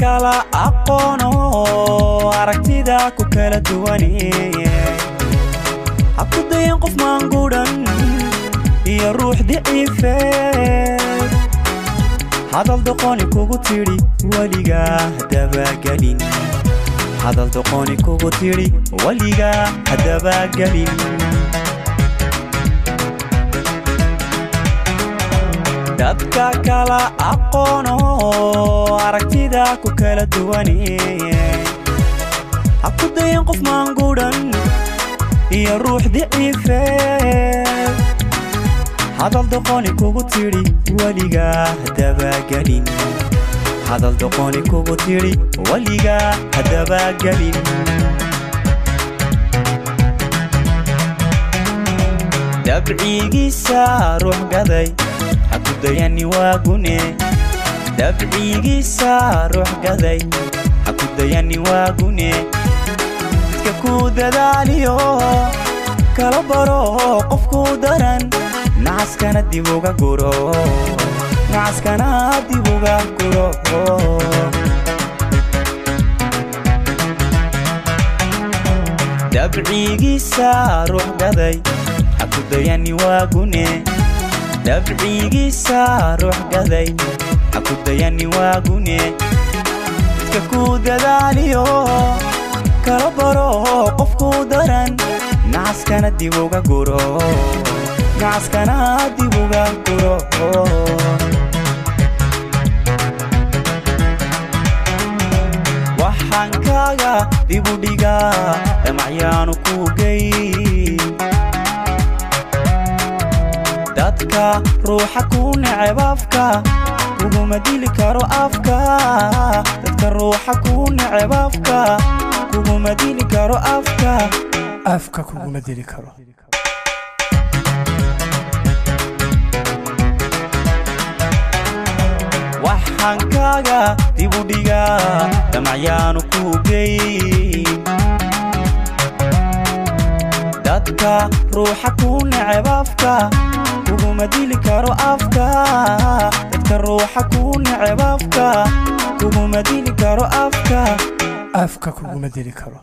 Kala aqoono aragtida ku kala duwane, ha ku dayan qof maanguudhan iyo ruux daciife. Hadal doqoni kugu tidhi weligaa hadabagelin, hadal doqoni kugu tidhi weligaa hadabagelin. Dadka kala aqoono aragtida ku kala duwane, ha ku dayan qof maanguudhan iyo ruux daciife. Hadal doqoni kugu tidhi weligaa hadabagelin, hadal doqoni kugu tidhi weligaa hadabagelin. Dabcigiisa ruux gaday ha ku dayani waagune, dabcigiisa ruux gaday ha ku dayani waagune. Midka ku dadaaliyo kala baro qofku daran, nacaskana dib uga guro, nacaskana dib uga guro. Dabcigiisa ruux gaday ha ku dayani waagune, dabcigiisa ruux gaday ha ku dayani waagune. Midka ku dadaaliyo kala baro qofku daran, nacaskana dib uga guro, nacaskana dib uga guro. Waxaan kaaga dib u dhigaa damacyaanu ku gey. Dadka ruuxa ku neceb afka kuguma dili karo afka, dadka ruuxa ku neceb afka kuguma dili karo afka, afka kuguma dili karo. Waxaan kaaga dib u dhigaa damacyaanu ku gey. Dadka ruuxa ku neceb afka kuguma dili karo afka, dadka ruuxa ku neceb afka kuguma dili karo afka, afka kuguma dili karo.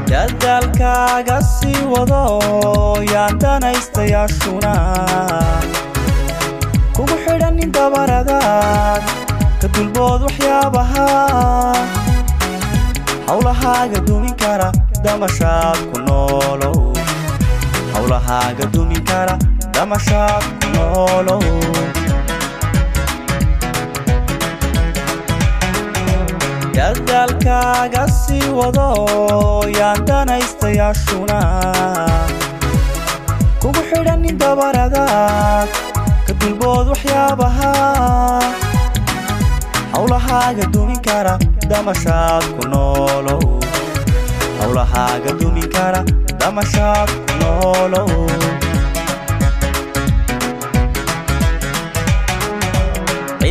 Dadaalkaaga sii wado yaan danaystayaashuna kugu xidhanin dabaradaag ka dulbood waxyaabaha hawlahaaga dumin kara damashaad ku noolow, hawlahaaga dumin kara damashaad ku noolow. Dadaalkaaga sii wado yaan danaystayaashuna kugu xidhanin dabaradaag ka dulbood waxyaabaha hawlahaaga dumin kara damashaad ku noolow, hawlahaaga dumin kara damashaad ku noolow.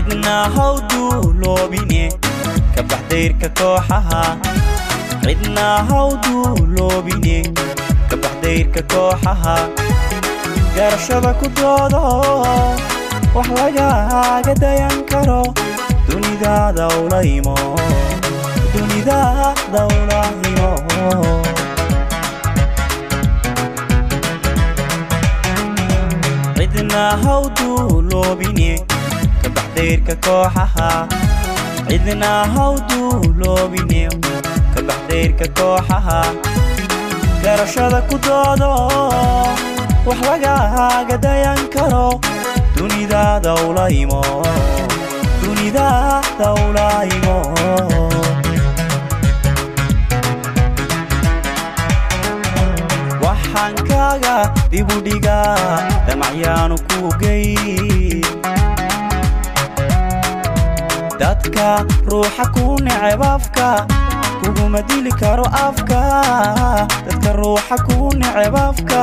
Cidna haw duuloobine ka bax dayrka kooxaha, cidna haw duuloobine ka bax dayrka kooxaha. Garashada ku doodo wax lagaaga dayan karo, dunidaada ula imo, dunidaada ula imo. Cidna haw duuloobine ka bax dayrka kooxaha, cidna haw duuloobine ka bax dayrka kooxaha. Garashada ku doodo wax lagaaga dayan karo, dunidaada ula imo, dunidaada ula imo. Waxaan kaaga dib u dhigaa damacyaanu ku gey. Dadka ruuxa ku neceb afka Kuguma dili karo afka, dadka ruuxa ku neceb afka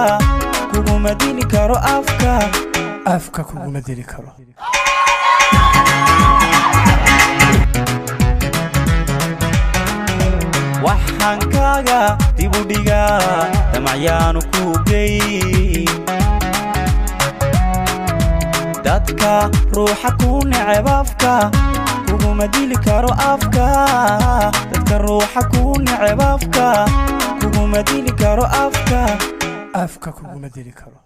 kuguma dili karo afka. Afka kuguma dili karo. Waxaan kaaga dib u dhigaa damacyaanu ku gey, dadka ruuxa ku neceb afka kuguma dili karo afka, dadka ruuxa ku neceb afka kuguma dili karo afka. Afka kuguma dili karo.